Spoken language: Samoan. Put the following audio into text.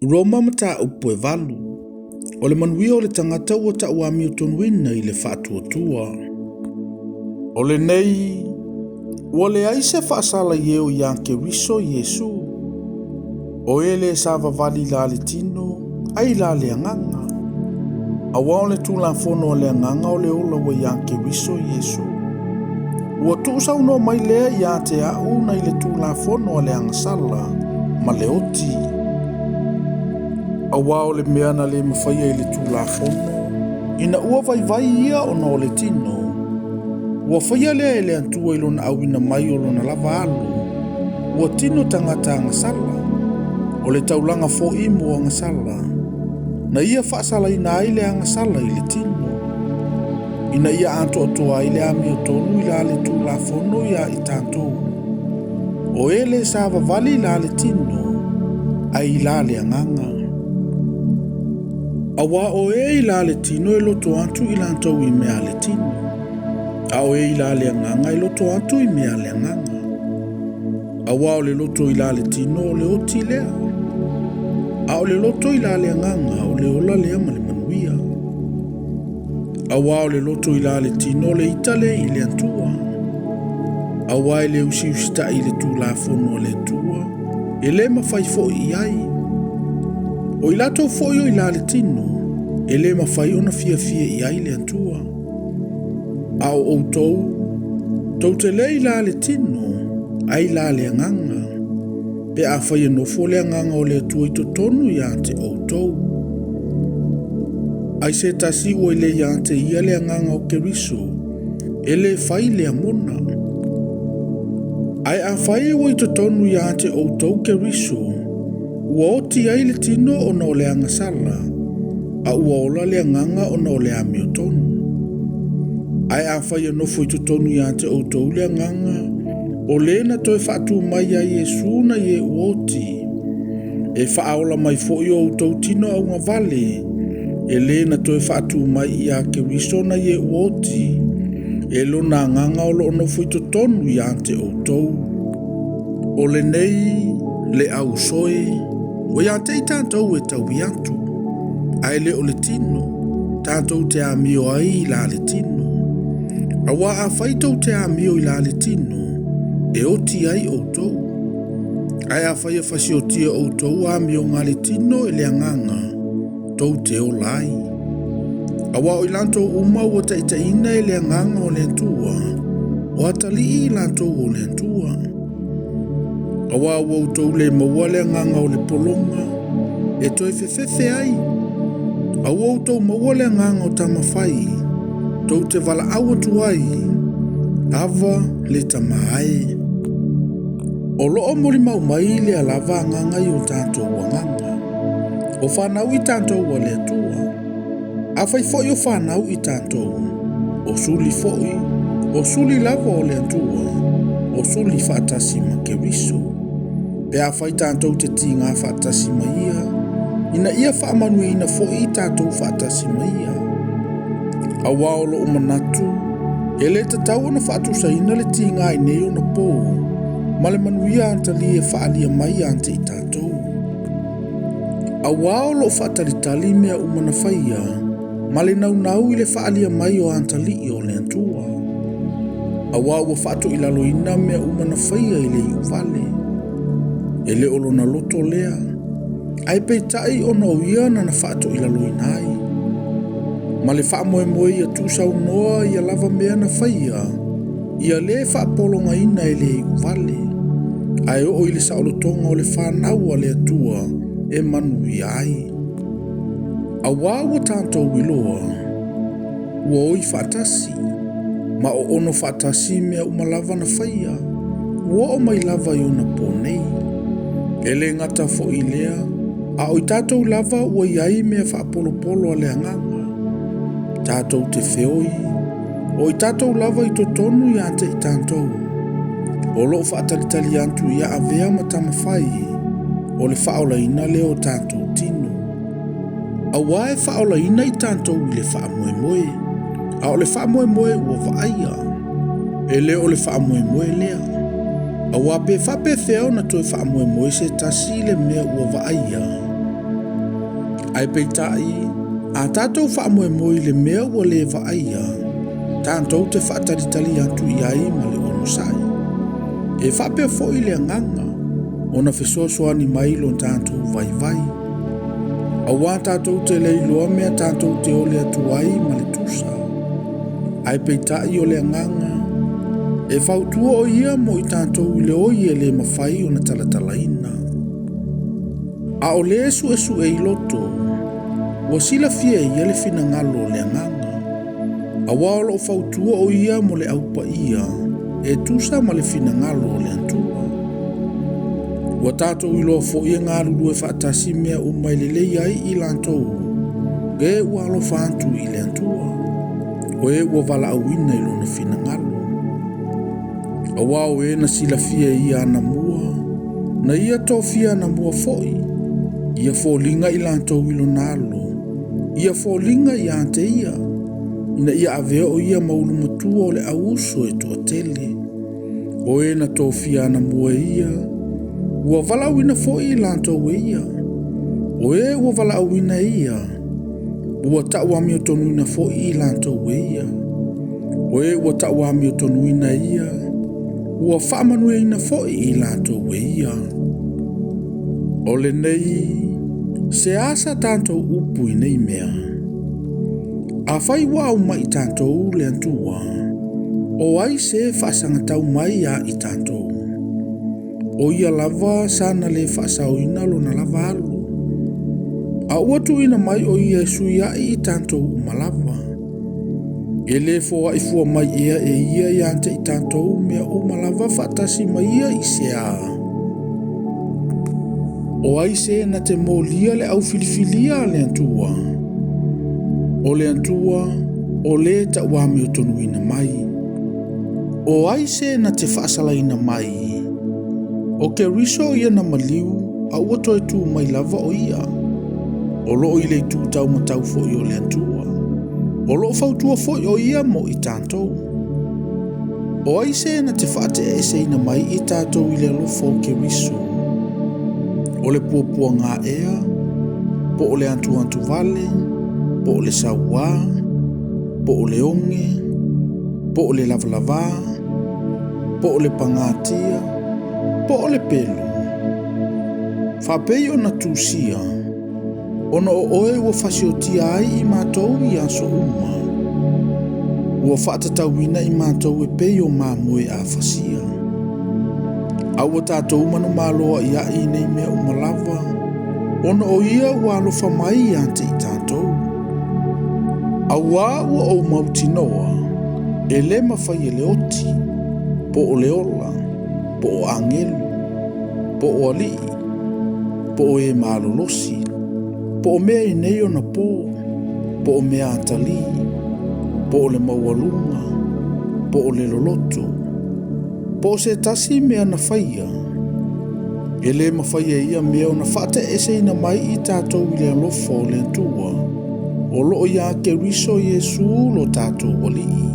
Roma Mataupu e 8. O le manuia o le tagata ua tauamiotonuina i le faatuatua. O lenei, ua leai se faasala i e o ia Keriso Iesu. O e le savavali i la le tino, ai la le agaga. Aua o le Tulafono a le agaga o le ola ua ia Keriso Iesu. Ua tuusaunoa mai lea ia te au nai le Tulafono a le agasala ma le oti. Aua o le mea na le mafaia i le Tulafono, ina ua vaivai ia ona o le tino, ua faia lea e le Atua i lona auina mai o lona lava alo, ua tino tagata agasala, o le taulaga foi mo agasala, na ia faasalaina ai le agasala i le tino, ina ia atoatoa ai le amiotonu i la le Tulafono ia i tatou. O e le savavali i la le tino, ai i la le agaga. Aua o e i la le tino e loto atu i latou i mea a le tino, a o e i la le agaga e loto atu i mea a le agaga. Aua o le loto i la le tino o le oti lea, a o le loto i la le agaga o le ola lea ma le manuia. Aua o le loto i la le tino o le ita lea i le Atua. Aua e le usiusitai i le Tulafono a le Atua, e le mafai foi i ai. O i latou foi o i la le tino, e le mafai ona fiafia i ai le Atua. A o outou, tou te le i la le tino, ai la le agaga, pe afai e nofo le agaga o le Atua i totonu ia te outou. Ai se tasi ua i le ia te ia le agaga o Keriso, e le fai lea mona. Ae afai ua i totonu ia te outou Keriso, ua oti ai le tino ona o le agasala, a ua ola le agaga ona o le amiotonu. Ae afai e nofo i totonu ia te outou le agaga, o le na toe faatu mai ai Iesu na i e ua oti, e faaola mai foi o outou tino augavale, e le na toe faatu mai ia Keriso na i e ua oti, e lona agaga o loo nofo i totonu ia te outou. O lenei le ausoe, o ia te i tatou e taui atu, ae le o le tino, tatou te amio ai i la le tino. Aua afai tou te amio i la le tino, e oti ai outou. Ae afai e fasiotia outou amioga a le tino e le agaga, tou te ola ai. Aua o i latou uma ua taitaiina e le agaga o le Atua, o atalii i latou o le Atua. Aua ua outou le maua le agaga o le pologa, e toe fefefe ai. A ua outou maua le agaga o tamafai, tou te valaau atu ai, Ava le tama ai. O loo molimau mai lea lava agaga i o tatou agaga. O whanau i tatou a le Atua. Afai foi o whanau i tatou, o suli foi, o suli lava o le Atua, o suli faatasi ma Keriso. Pe afai tatou te tiga faatasi ma ia, ina ia faamanuiaina foi tatou faatasi ma ia. Aua o lou manatu, e le tatau ona faatusaina le tiga i nei ona pō, ma le manuia atalia e faalia mai ia te i tatou. Aua o loo faatalitali mea uma na faia, ma le naunau i le faalia mai o atalii o le Atua. Aua ua faatoilaloina mea uma na faia i le iuvale. E le o lona loto lea, ae peitai ona o ia na na faatoilaloina ai. Ma le faamoemoe ia tuusaunoa ia lava mea na faia, ia le faapologaina e le iuvale, ae oo i le saolotoga o le whanau a le Atua e manuia ai. Aua ua tatou iloa, ua oi faatasi, ma o ono faatasi mea uma lava na faia, ua oo mai lava i ona pō nei. E le gata foi lea, a o i tatou lava ua iai mea faapolopolo a le agaga. Tatou te feoi, o i tatou lava i totonu ia te i tatou. O loo faatalitali atu ia avea ma tamafai, o le faaolaina lea o tatou tino. Aua e faaolaina i tatou i le faamoemoe, a o le faamoemoe ua vaaia. E le o le faamoemoe lea. Aua pe faapefea ona toe faamoemoe se tasi i le mea ua vaaia. Ae peitai, a tatou faamoemoe i le mea ua le vaaia, tatou te faatalitali atu i ai ma le onosai. E faapea foi le agaga, ona fesoasoani mai lo tatou vaivai. Auā tatou te le iloa mea tatou te ole atu ai ma le tusa. Ae peitai o le agaga, e fautua o ia mo i tatou i le oi e le mafai ona talatalaina. A o le suesue i loto, ua silafia e ia le finagalo o le agaga. Auā o loo fautua o ia mo le au paia, e tusa ma le finagalo o le Atua. Ua tatou iloa foi e galulue faatasi mea uma e lelei ai i latou, e ua alofa atu i le Atua, o e ua valaauina i lona finagalo. Auā o e na silafia e ia anamua, na ia tofia anamua foi, ia foliga i latou i lona alo, ia foliga ia te ia, ina ia avea o ia ma ulumatua o le au uso e toatele. O e na tofia anamua e ia, ua valaauina foi i latou e ia. O e ua valaauina e ia, ua tauamiotonuina foi i latou e ia. O e ua tauamiotonuina e ia, ua faamanuiaina foi i latou e ia. O lenei, se asa tatou upu i nei mea. Afai ua au mai i tatou le Atua, o ai se faasagatau mai ia i tatou? O ia lava sana le faasaoina lona lava alo. A ua tuuina mai o ia e sui ai i tatou uma lava. E le foai fua mai ea e ia ia te i tatou mea uma lava faatasi ma ia i sea. O ai se na te molia le au filifilia a le Atua? O le Atua, o le tauamiotonuina mai. O ai se na te faasalaina mai? O Keriso ia na maliu, a ua toe tu mai lava o ia. O loo i le itu taumatau foi o le Atua. O loo fautua foi o ia mo i tatou. O ai se na te faateeseina mai i tatou i le alofa o Keriso? O le puapuaga ea, po o le atuatuvale, po o le sauā, po o le oge, po o le lavalavā, po o le pagatia, po o le pelu. Faapei ona tusia, ona o oe ua fasiotia ai i matou i aso uma. Ua faatatauina i matou e pei o mamoe a fasia. A ua tatou manumalo a'ia'i i nei mea uma lava, ona o ia ua alofa mai ia te i tatou. Auā ua ou mautinoa, e le mafai e le oti, po o le ola, po o agelu, po o alii, po o e malolosi, po o mea i nei ona pō, po o mea atalī, po o le maualuga, po o le loloto, po o se tasi mea na faia, e le mafai e ia mea ona faateeseina mai i tatou i le alofa o le Atua, o loo ia Keriso Iesu lo tatou Alii.